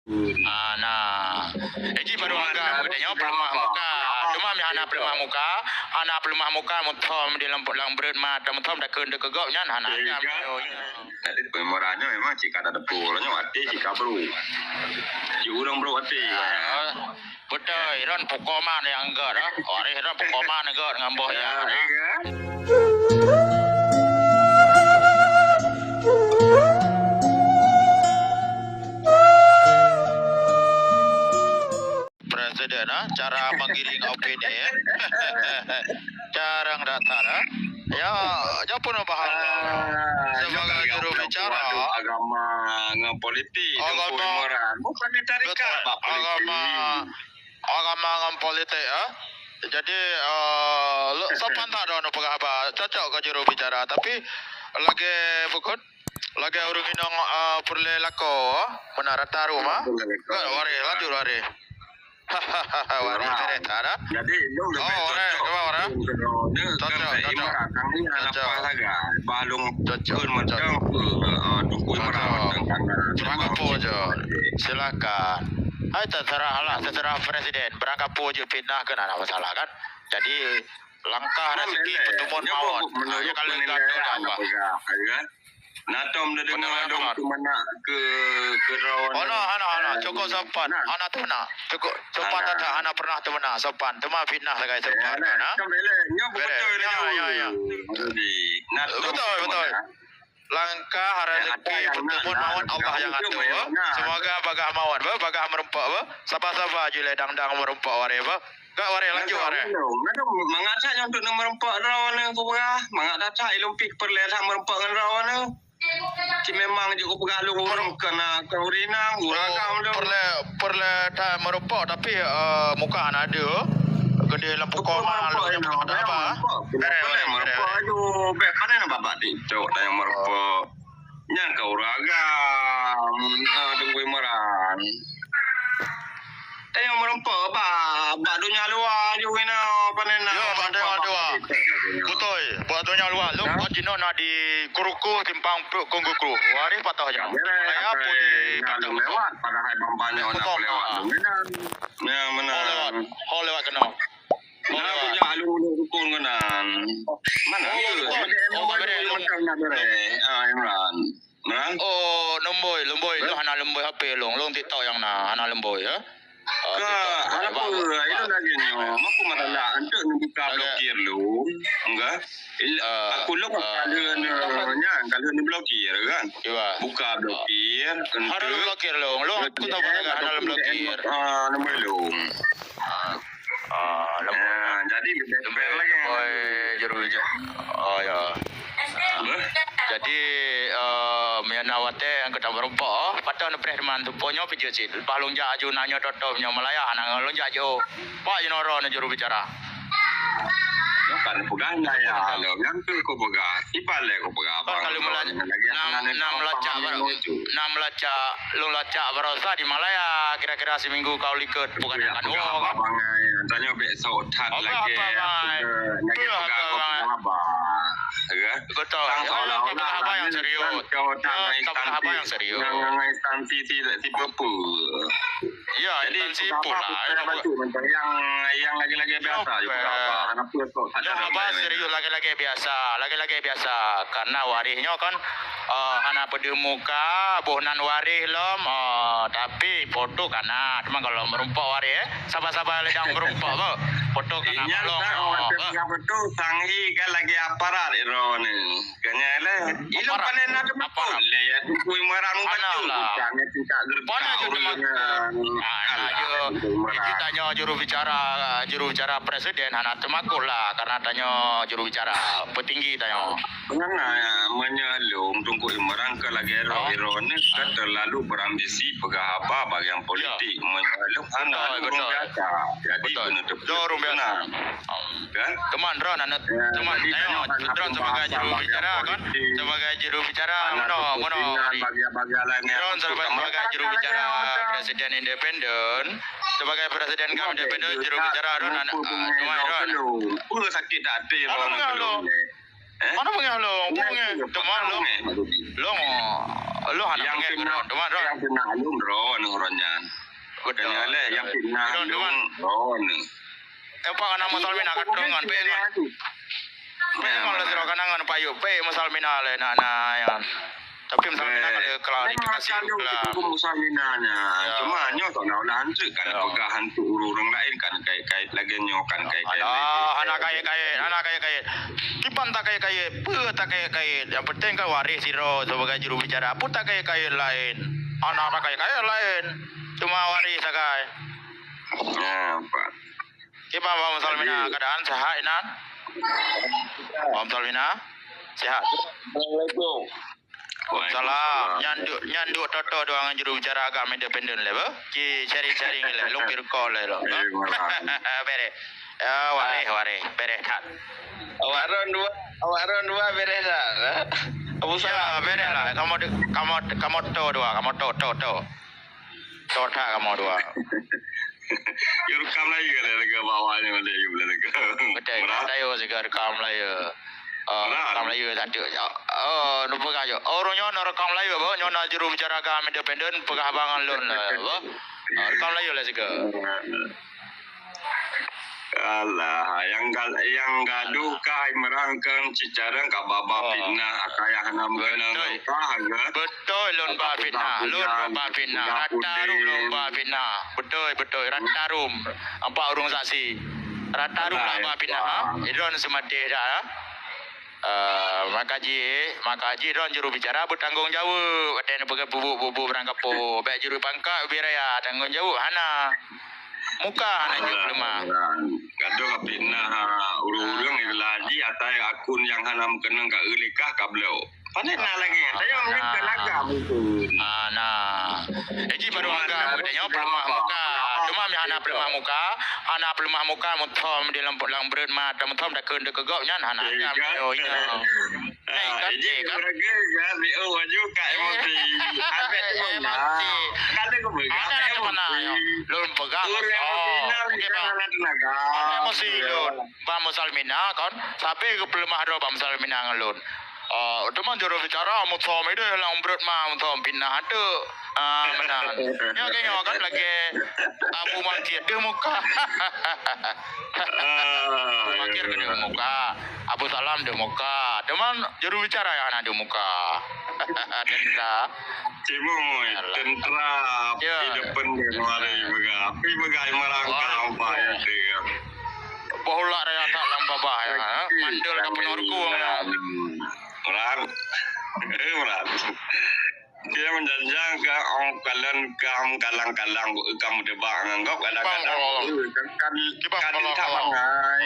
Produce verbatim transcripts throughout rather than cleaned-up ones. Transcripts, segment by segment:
Ah, nah. Jadi baru anggap geutanyoe peuleumah muka. Cuma mi hana peuleumah muka, hana peuleumah muka muthom di lam, lam breuet mata muthom takheun deuk keu gob nyan hana agam. Jadi peumurah nyoe memang cit ka ada depu. Nyoe até cit ka bro. Cit ureueng bro até. Ah, beutôi, Iron pukoman nyang gèt, ah. Waréh Iron pukoman gèt ngon boh ya. Presiden, ah, cara menggiring opini, ya. Cara datar, ah. Ya, nyoe pun bahaya. Sebagai juru bicara. Agama ngon politik, agama. Bukan tarekat, betul. Agama, agama ngon politik, ah. Jadi, eh, sopan that droeneuh peugah haba, cocok keu juru bicara. Tapi lagèe bukon, lagèe ureueng inong, eh, peureulèe lakoe, meunan rata rumoh. Kan, waréh, lanjut waréh. Waréh, beres, ada. Jadi, lôn lebih cocok. Cocok, cocok. Cocok. Cocok, cocok. Terima kasih. Silakan. Hai, terserah lah, terserah presiden. Berangkapo je fitnah kan, ada masalah kan. Jadi, langkah rezeki pertemuan mawon. Ya, kalau penilaian apa? Nah, tom dah dengar dong tu mana ke, ke rawan. Oh, no, hana, hana. Cukup sopan. Hana teumeunak. Cukup sopan. Hana. Hana pernah teumeunak. Sopan. Teuma fitnah sagai sopan. Nah, kan, ha? Kan beres. Nyoe betul. Ya, ya, ya. Jadi, nah, betul, betul. Langkah rezeki pertemuan mawon Allah yang atur. Semoga bagah mawon, bah, bagah meureumpok, bah. Sabar-sabar ju lé dang-dang meureumpok waréh, bah. Gak waréh, lanjut waréh. Mangat that nyang untuk meureumpok droeneuh kupeugah. Mangat that ilôn pih peureulèe that meureumpok ngon droeneuh. Cit memang jeuet kupeugah lôn ureueng keu na keu ureueng inong, ureueng agam lôn. Peureulèe, peureulèe that meureumpok, tapi, eh, muka hana ada. Geude lampu koma lôn nyoe. Beres, beres, beres. Aduh, bèk, pane na babah TikTok nyang meureumpok. Nyan ka ureueng agam, eh, Teungku Imran. Tanyoe meureumpok bak, bak donya luwa ju inoe, pane na. Ya, bak donya luwa. Beutôi, bak donya luwa. Lôn buat jinoe na di Kruku, simpang Kruku. Waréh patah jalan. Raya pun di patah lewat, padahai bang banyak orang lewat. Ya, meunan. Ho lewat. Ho lewat keunoe. Nah, bujang alun-alun rukun keunan. Mana? Oh, ya, betul. Oh, betul. Ah, Imran. Imran? Oh, leumbôi, leumbôi. Hana leumbôi H P lôn. Lôn TikTok nyang na, hana leumbôi, ya. Ah, TikTok. Hana apa, itu lagi nyoe. Mampu masalah. Untuk membuka blokir lu. Enggak. Aku lôn kalau ni, nya, kalau ni blokir kan. Buka blokir. Hana lôn blokir lôn. Lôn aku tahu hana lôn blokir. Ah, leumbôi lôn. Ah, leumbôi. Ah, jadi lebih fair lagi. Leumbôi juru bicara. Oh, ya. Ah, jadi, eh, meunyoe na watèe nyang keutam meureumpok, patah neupreh teuma tupo nyoe pijeuet cit. Leupah lôn jak aju na nyoe totop nyoe meulaya, na lôn jak aju. Pak jinoe droeneuh juru bicara. Nyoe kan peugah meulaya, lôn nyan tu kupeugah. Ibalek kupeugah. Kan kalau meula-, na, na meulacak baroesa, na meulacak, lôn lacak baroesa di Malaya, kira-kira siminggu ka likot, bukan kan. Oh, abang, eh, tanyoe bèk sok that lagèe, lagèe peugah haba. Ya. Betul. Seolah-olah haba yang serius. Instansi, instansi tiba-tiba. Ya, jadi instansi pula. Yang, yang lagèe-lagèe biasa juga. Kenapa kok tak ada serius lagèe-lagèe biasa, lagèe-lagèe biasa. Karena waréh nyoe kan, eh, hana peudeuh muka, boh nan waréh lom, eh, tapi foto ka na. Cuma kalau meureumpok waréh, eh, saban-saban lé dang meureumpok, bah. Foto ka na lom. Foto sanghi kan lagèe aparat droeneuh. Kanya lah. Ilôn panen na teumakot lé ya, Teungku Imran mubacut. Bukan ya, tingkat geureuka ureueng. Hana, hana, yo. Itu tanyoe juru bicara, juru bicara presiden hana teumakot lah, karena tanyoe juru bicara peutinggi tanyoe. Karena, ya, meunyoe lôn Teungku Imran ka lagèe droeneuh ka terlalu berambisi peugah haba bagian politik. Meunyoe lôn hana, ureueng biasa. Jadi, betul. Ureueng biasa. Kan? Teuma droeneuh, teuma tanyoe, droeneuh sebagai juru bicara kan, sebagai juru bicara, meunoe, meunoe. Droeneuh sebagai, sebagai juru bicara presiden independen, sebagai presiden kami independen, juru bicara droeneuh, ah, teuma droeneuh. Peue sakét até droeneuh? Mana peugah lôn? Peue nyan? Teuma lôn. Lôn, lôn hana peugah lôn, teuma droeneuh. Nyang keuneuk lôn droeneuh uroe nyan. Kena leh, yang fitnah Idon, Idon. Lôn. Oh, ni. Empat anak Musalmina ka teungon, pe ngon. Pe ngon lôn sidroe ka na ngon Pak Yub, pe Musalmina leh nak na nyan. Tapi Musalmina ka lheueh klarifikasi. Memang akan dong lah. Kita pun Musalmina nya. Ya. Cuma nyoe tak nak lah hantu kan, ya, peugah hantu ureueng lain kan, kait-kait lagèe nyoe kan, kait-kait lagèe. Alah, hana kait-kait, hana kait-kait. Kiban tak kait-kait, peue tak kait-kait. Yang penting kan waréh sidroe sebagai juru bicara. Peue tak kait-kait lain. Hana tak kait-kait lain. Cuma waréh sagai. Ya, Pak. Kiban Bang Musalmina, jadi, keadaan sehat inan? Bang Musalmina, sehat? Assalamualaikum. Waalaikumsalam. Nyan duek, nyan duek toto dua ngon juru bicara agam independen lé, beuh? Ci sharing-sharing lé, lôn pi record lé lôn. Eh, malah. Bereh. Ya, waréh, waréh. Bereh that. Awak ron dua, awak ron dua bereh that, eh? Abu Salam. Ya, bereh lah. Kamoe de-, kamoe, kamoe to dua, kamoe to, to, to. Toh that kamoe dua. Yuk rekam lagi kali lega bawah ni balik, yuk lega. Betul, Murah. Dah yuk siga rekam lagi. Oh, Murah. Rekam lagi satu. Oh, nu peugah yuk. Oh, ureueng nyoe na rekam lagi, bah. Nyoe na juru bicara agam independen, peugah bang lôn lah, bah. Oh, rekam lagi lah siga. Alah, yang gal-, yang gaduh kah Imran kan cicareng ka baba fitnah, aka yang hana meukeunong kah, kan? Beutôi, lôn ba fitnah, lôn ba fitnah. Rata rum lôn ba fitnah. Beutôi, beutôi, rata rum. Nampak ureueng saksi. Rata rum lah ba fitnah, ha? Idon seumaté dah, ha? Eh, maka jih, maka jih droen juru bicara bertanggung jawab. Watèe neupeugah bubuk-bubuk barang kapoh, bèk juru pangkat ubé raya tanggung jawab hana. Muka hana jeuet peuleumah. Gadoh fitnah, ha, ureueng-ureueng lagi atai akun nyang hana meukeunong ka eu likah ka bloe. Pané na lagi, tayong ni ka lagak mungkin. Ah, nah. Eh, jih baru anggap geutanyoe peuleumah muka. Cuma mi hana peuleumah muka, hana peuleumah muka, muthom di lam, lam breuet ma, muthom dakeuneuk keu gobnyan hana agam. Iya, kan? Yo, iya. Ah, kan? Iji eh, kan? Mereka kan, B O baju kat emosi. Habis tu mana? Emosi. Kata ke mana? Emosi. Lôn peugah. Urang emosi. Okey, bang. Hana tenaga. Emosi lôn. Bang Musalmina kan. Sabe ke peuleumah droe Bang Musalmina ngon lôn. Ah, teuma juru bicara muthom ideh lam breuet ma muthom pinah tu. Ah, meunan. Nyoe ke nyoe kan lagèe Abu Makir deuh muka. Abu Makir ke deuh muka. Abu Salam deuh muka. Teuma juru bicara nyang hana deuh muka. Teuka. Cimui, teuka, ya. Pi depan deh mari meuga. Pi meuga marang ka ampai ya. Boh ulak raya that lam babah ya. Mandul ka peunoh ruku. Meunan. Meunan. Eh, meunan. Dia menjanjang ka ong kalan kam kalang-kalang kamu debak nganggap kadang-kadang. Kan, kan, kan tak bangai.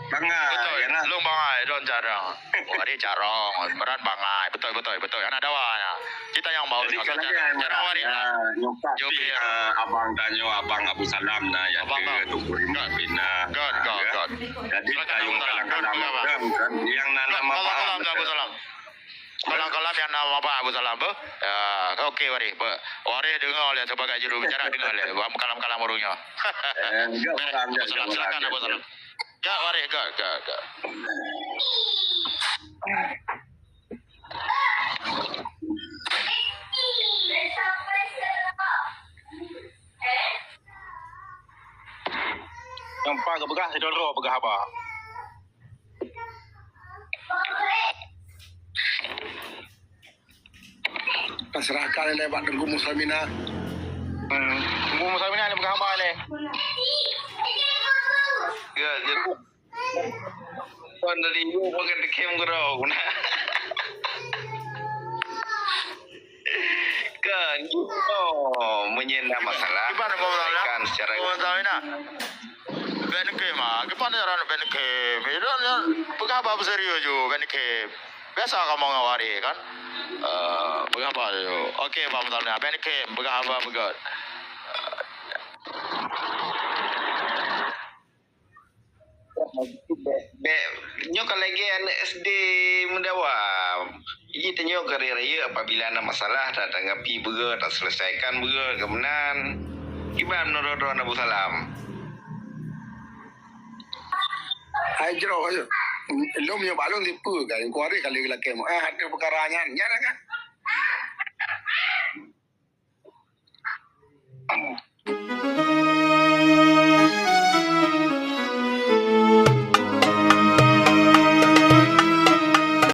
Bangai, betul, ya, nah. Lôn bangai, don cara. Wah, dia carong, berat bangai. Betul, betul, betul. Anak dawa ya. Kita yang bau. Jadi, kalau dia, cara waris ya, lah. Nyokap si, ah, abang tanyo, abang Abu Salam nah, ya, abang ke Tukurin bina. God, God, God. Jadi, silakan, Abu Salam, kalang-kalang, kan, yang nama Abu Salam. Kalang-kalang yang nama Abu Salam, beuh? Ya, okey, waris, beuh. Waris dengar lé sebagai juru bicara, dengar lé. Kalam-kalam urangnya. Eh, enggak, Abu Salam, silakan, Abu Salam. Ya, waris, gak, gak, gak. Nampak ke peugah sidroe peugah apa? Paserahkan lé bak Teungku Musalmina. Hmm. Teungku Musalmina lé peugah apa lé? Ya, jadi. Kon dari ibu pakai dekem gurau. Kan, oh, meunyo na masalah, selesaikan secara. Bèk neukem ah, kiban cara bèk neukem. Peugah haba beuserius ju, bèk neukem. Biasa kamoe ngon waris kan. Eh, peugah haba ju. Okey, Bang Musalmina, bèk neukem, peugah haba beugöt. Bèk, bèk, nyoe ka lagèe aneuk S D meudawa. Ji tanyoe geuraya-raya apabila na masalah, tatanggapi beugöt, taselesaikan beugöt, keu meunan. Kiban meunurot droeneuh Abu Salam? Hai jroh, lom nyoe bak lôn sipeue kan, kuari kali lakèe mu. Ah, ada peukara nyan, nyan kan?